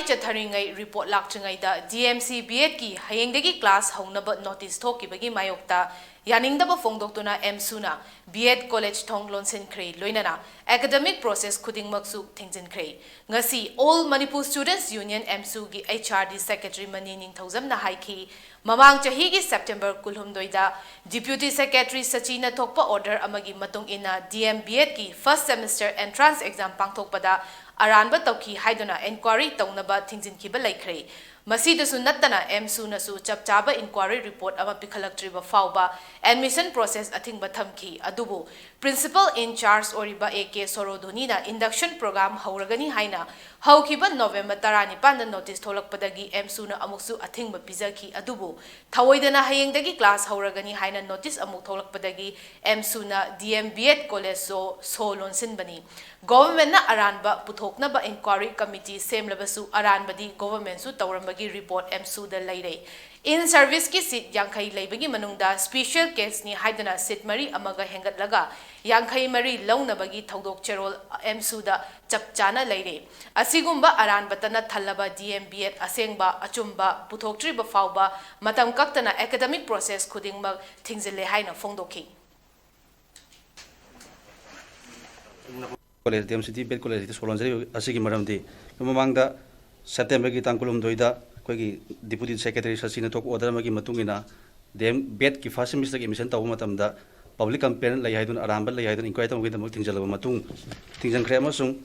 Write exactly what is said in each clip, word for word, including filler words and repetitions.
ꯆꯠꯊꯔꯤꯉꯩ report ꯂꯥꯛꯇ꯭ꯔꯤꯉꯩꯗ D M C B ꯑꯦꯗꯀꯤ ꯍꯌꯦꯡꯗꯒꯤ ꯀ꯭ꯂꯥꯁ ꯍꯧꯅꯕ ꯅꯣꯇꯤꯁ ꯊꯣꯛꯈꯤꯕꯒꯤ ꯃꯥꯌꯣꯛꯇ ꯌꯥꯅꯤꯡꯗꯕ ꯐꯣꯡꯗꯣꯛꯇꯨꯅ ꯑꯦꯝꯁꯨꯅ ꯕꯤ ꯑꯦꯗ ꯀꯣꯂꯦꯖ ꯊꯣꯡ ꯂꯣꯟꯁꯤꯟꯈ꯭ꯔꯦ, ꯂꯣꯏꯅꯅ ꯑꯦꯀꯥꯗꯃꯤꯛ ꯄ꯭ꯔꯣꯁꯦꯁ ꯈꯨꯗꯤꯡꯃꯛꯁꯨ ꯊꯤꯡꯖꯤꯟꯈ꯭ꯔꯦ꯫ ꯉꯁꯤ All Manipur Students Union, ꯑꯦꯝꯁꯨꯒꯤ H R D secretary Mani ꯅꯤꯡꯊꯧꯖꯝꯅ ꯍꯥꯏꯈꯤ, ꯃꯃꯥꯡ ꯆꯍꯤꯒꯤ ꯁꯦꯞꯇꯦꯝꯕꯔ ꯀꯨꯟꯍꯨꯝꯗꯣꯏꯗ ꯗꯤꯄ꯭ꯌꯨꯇꯤ ꯁꯦꯀ꯭ꯔꯦꯇꯔꯤ ꯁꯆꯤꯅ ꯊꯣꯛꯄ ꯑꯣꯔꯗꯔ ꯑꯃꯒꯤ ꯃꯇꯨꯡ ꯏꯟꯅ ꯗꯤ ꯑꯦꯝ ꯕꯤ ꯑꯦꯗꯀꯤ ꯐꯥꯔꯁ ꯁꯦꯃꯤꯁꯇꯔ ꯑꯦꯟꯇ꯭ꯔꯥꯟꯁ ꯑꯦꯛꯖꯥꯝ ꯄꯥꯡꯊꯣꯛꯄꯗ ꯑꯔꯥꯟꯕ ꯇꯧꯈꯤ ꯍꯥꯏꯗꯨꯅ ꯏꯟꯀ꯭ꯋꯥꯔꯤ ꯇꯧꯅꯕ ꯊꯤꯡꯖꯤꯟꯈꯤꯕ ꯂꯩꯈ꯭ꯔꯦ꯫ ꯃꯁꯤꯗꯁꯨ ꯅꯠꯇꯅ ꯑꯦꯝꯁꯨꯅꯁꯨ ꯆꯞ ꯆꯥꯕ ꯏꯟꯀ꯭ꯋꯥꯔꯤ ꯔꯤꯄꯣꯔꯠ ꯑꯃ ꯄꯤꯈꯠꯂꯛꯇ꯭ꯔꯤꯕ ꯐꯥꯎꯕ ꯑꯦꯗꯃꯤꯁꯟ ꯄ꯭ꯔꯣꯁꯦꯁ ꯑꯊꯤꯡꯕ ꯊꯝꯈꯤ꯫ ꯑꯗꯨꯕꯨ ꯄ꯭ꯔꯤꯟꯁꯤꯄꯜ ꯏꯟ ꯆꯥꯔꯖ ꯑꯣꯏꯔꯤꯕ ꯑꯦ ꯀꯦ ꯁꯣꯔꯣꯗꯣꯅꯤꯅ ꯏꯟꯗꯛꯁꯟ ꯄ꯭ꯔꯣꯒ꯭ꯔꯥꯝ ꯍꯧꯔꯒꯅꯤ ꯍꯥꯏꯅ ꯍꯧꯈꯤꯕ ꯅꯣꯕꯦꯝꯕꯔ ꯇꯔꯥꯅꯤꯄꯥꯟꯗ ꯅꯣꯇꯤꯁ ꯊꯣꯛꯂꯛꯄꯗꯒꯤ ꯑꯦꯝꯁꯨꯅ ꯑꯃꯨꯛꯁꯨ ꯑꯊꯤꯡꯕ ꯄꯤꯖꯈꯤ꯫ ꯑꯗꯨꯕꯨ ꯊꯧꯑꯣꯏꯗꯅ ꯍꯌꯦꯡꯗꯒꯤ ꯀ꯭ꯂꯥꯁ ꯍꯧꯔꯒꯅꯤ ꯍꯥꯏꯅ ꯅꯣꯇꯤꯁ ꯑꯃꯨꯛ ꯊꯣꯛꯂꯛꯄꯗꯒꯤ ꯑꯦꯝꯁꯨꯅ ꯗꯤ ꯑꯦꯝ ꯕꯤ ꯑꯦꯗ ꯀꯣꯂꯦꯖꯁꯨ ꯁꯣ ꯂꯣꯟꯁꯤꯟꯕꯅꯤ꯫ ꯒꯣꯚꯔꯟꯃꯦꯟꯠꯅ ꯑꯔꯥꯟꯕ ꯄꯨꯊꯣꯛꯅꯕ ꯏꯟꯀ꯭ꯋꯥꯔꯤ ꯀꯃꯤꯇꯤ ꯁꯦꯝꯂꯕꯁꯨ ꯑꯔꯥꯟꯕꯗꯤ ꯒꯣꯚꯔꯟꯃꯦꯟꯠꯁꯨ ꯇꯧꯔꯝꯕꯒꯤ ꯔꯤꯄꯣꯔꯠ ꯑꯦꯝꯁꯨꯗ ꯂꯩꯔꯦ꯫ ꯏꯟ ꯁꯔꯚꯤꯁꯀꯤ ꯁꯤꯠ ꯌꯥꯡꯈꯩ ꯂꯩꯕꯒꯤ ꯃꯅꯨꯡꯗ ꯁ꯭ꯄꯤꯁꯦꯜ ꯀꯦꯁꯅꯤ ꯍꯥꯏꯗꯨꯅ ꯁꯤꯠ ꯃꯔꯤ ꯑꯃꯒ ꯍꯦꯟꯒꯠꯂꯒ ꯌꯥꯡꯈꯩ ꯃꯔꯤ ꯂꯧꯅꯕꯒꯤ ꯊꯧꯗꯣꯛ ꯆꯦꯔꯣꯜ ꯑꯦꯝꯁꯨꯗ ꯆꯞ ꯆꯥꯅ ꯂꯩꯔꯦ꯫ ꯑꯁꯤꯒꯨꯝꯕ ꯑꯔꯥꯟꯕꯇꯅ ꯊꯜꯂꯕ ꯗꯤ ꯑꯦꯝ ꯕꯤ ꯑꯦꯗ ꯑꯁꯦꯡꯕ ꯑꯆꯨꯝꯕ ꯄꯨꯊꯣꯛꯇ꯭ꯔꯤꯕ ꯐꯥꯎꯕ ꯃꯇꯝ ꯀꯛꯇꯅ ꯑꯦꯀꯥꯗꯃꯤꯛ ꯄ꯭ꯔꯣꯁꯦꯁ ꯈꯨꯗꯤꯡꯃꯛ ꯊꯤꯡꯖꯤꯜꯂꯦ ꯍꯥꯏꯅ ꯐꯣꯡꯗꯣꯛꯈꯤ꯫ College, D M C B ꯑꯦꯗ ꯀꯣꯂꯦꯖꯇ ꯁꯣ ꯂꯣꯟꯖꯔꯤꯕ ꯑꯁꯤꯒꯤ ꯃꯔꯝꯗꯤ, ꯃꯃꯥꯡꯗ ꯁꯦꯞꯇꯦꯝꯕꯔꯒꯤ ꯇꯥꯡ ꯀꯨꯟꯍꯨꯝꯗꯣꯏꯗ ꯑꯩꯈꯣꯏꯒꯤ ꯗꯤꯄ꯭ꯌꯨꯇꯤ ꯁꯦꯀ꯭ꯔꯦꯇꯔꯤ ꯁꯆꯤꯅ ꯊꯣꯛꯄ ꯑꯣꯔꯗꯔ ꯑꯃꯒꯤ ꯃꯇꯨꯡ ꯏꯟꯅ ꯗꯤ ꯑꯦꯝ ꯕꯤ ꯑꯦꯗꯀꯤ ꯐꯥꯔꯁ ꯁꯦꯃꯤꯁꯇꯔꯒꯤ ꯑꯦꯗꯃꯤꯁꯟ ꯇꯧꯕ ꯃꯇꯝꯗ ꯄꯕ꯭ꯂꯤꯛ ꯀꯝꯄ꯭ꯂꯦꯟ ꯂꯩ ꯍꯥꯏꯗꯨꯅ, ꯑꯔꯥꯟꯕ ꯂꯩ ꯍꯥꯏꯗꯨꯅ ꯏꯟꯀ꯭ꯋꯥꯏꯔꯤ ꯇꯧꯕꯒꯤꯗꯃꯛ ꯊꯤꯡꯖꯤꯜꯂꯕ ꯃꯇꯨꯡ, ꯊꯤꯡꯖꯤꯟꯈ꯭ꯔꯦ ꯑꯃꯁꯨꯡ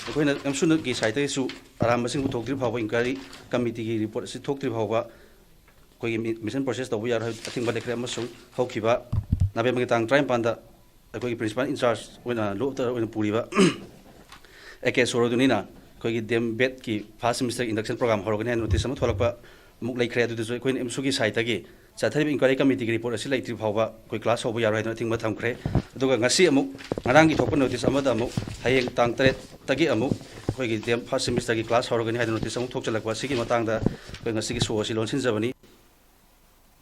ꯑꯩꯈꯣꯏꯅ ꯑꯦꯝꯁꯨꯒꯤ ꯁꯥꯏꯠꯇꯒꯤꯁꯨ ꯑꯔꯥꯟꯕꯁꯤꯡ ꯄꯨꯊꯣꯛꯇ꯭ꯔꯤ ꯐꯥꯎꯕ, ꯏꯟꯀ꯭ꯋꯥꯏꯔꯤ ꯀꯃꯤꯇꯤꯒꯤ ꯔꯤꯄꯣꯔꯠ ꯑꯁꯤ ꯊꯣꯛꯇ꯭ꯔꯤ ꯐꯥꯎꯕ ꯑꯩꯈꯣꯏꯒꯤ ꯑꯦꯗꯃꯤꯁꯟ ꯄ꯭ꯔꯣꯁꯦꯁ ꯇꯧꯕ ꯌꯥꯔꯣꯏ ꯍꯥꯏꯕ ꯑꯊꯤꯡꯕ ꯂꯩꯈ꯭ꯔꯦ꯫ ꯑꯃꯁꯨꯡ ꯍꯧꯈꯤꯕ ꯅꯕꯦꯝꯕꯔꯒꯤ ꯇꯥꯡ ꯇꯔꯥꯅꯤꯄꯥꯟꯗ ꯑꯩꯈꯣꯏꯒꯤ ꯄ꯭ꯔꯤꯟꯁꯤꯄꯥꯜ ꯏꯟ ꯆꯥꯔꯖ ꯑꯣꯏꯅ, ꯂꯣ ꯑꯣꯐ ꯗ ꯑꯣꯏꯅ ꯄꯨꯔꯤꯕ ꯑꯦ ꯀꯦ ꯁꯣꯔꯣꯗꯨꯅꯤꯅ ꯑꯩꯈꯣꯏꯒꯤ ꯗꯤ ꯑꯦꯝ ꯕꯦꯗꯀꯤ ꯐꯥꯔꯁ ꯁꯦꯃꯤꯁꯇꯔ ꯏꯟꯗꯛꯁꯟ ꯄ꯭ꯔꯣꯒ꯭ꯔꯥꯝ ꯍꯧꯔꯒꯅꯤ ꯍꯥꯏꯅ ꯅꯣꯇꯤꯁ ꯑꯃ ꯊꯣꯛꯂꯛꯄ ꯑꯃꯨꯛ ꯂꯩꯈ꯭ꯔꯦ꯫ ꯑꯗꯨꯗꯁꯨ ꯑꯩꯈꯣꯏꯅ ꯑꯦꯝꯁꯨꯒꯤ ꯁꯥꯏꯠꯇꯒꯤ ꯆꯠꯊꯔꯤꯕ ꯏꯟꯀ꯭ꯋꯥꯏꯔꯤ ꯀꯃꯤꯇꯤꯒꯤ ꯔꯤꯄꯣꯔꯠ ꯑꯁꯤ ꯂꯩꯇ꯭ꯔꯤ ꯐꯥꯎꯕ ꯑꯩꯈꯣꯏ ꯀ꯭ꯂꯥꯁ ꯍꯧꯕ ꯌꯥꯔꯣꯏ ꯍꯥꯏꯗꯨꯅ ꯑꯊꯤꯡꯕ ꯊꯝꯈ꯭ꯔꯦ꯫ ꯑꯗꯨꯒ ꯉꯁꯤ ꯑꯃꯨꯛ, ꯉꯔꯥꯡꯒꯤ ꯊꯣꯛꯄ ꯅꯣꯇꯤꯁ ꯑꯃꯗ ꯑꯃꯨꯛ ꯍꯌꯦꯡ ꯇꯥꯡ ꯇꯔꯦꯠꯇꯒꯤ ꯑꯃꯨꯛ ꯑꯩꯈꯣꯏꯒꯤ ꯗꯤ ꯑꯦꯝ ꯐꯥꯔꯁ ꯁꯦꯃꯤꯁꯇꯔꯒꯤ ꯀ꯭ꯂꯥꯁ ꯍꯧꯔꯒꯅꯤ ꯍꯥꯏꯗꯨꯅ ꯅꯣꯇꯤꯁ ꯑꯃꯨꯛ ꯊꯣꯛꯆꯜꯂꯛꯄ ꯑꯁꯤꯒꯤ ꯃꯇꯥꯡꯗ ꯑꯩꯈꯣꯏ ꯉꯁꯤꯒꯤ ꯁꯣ ꯑꯁꯤ ꯂꯣꯟꯁꯤꯟꯖꯕꯅꯤ꯫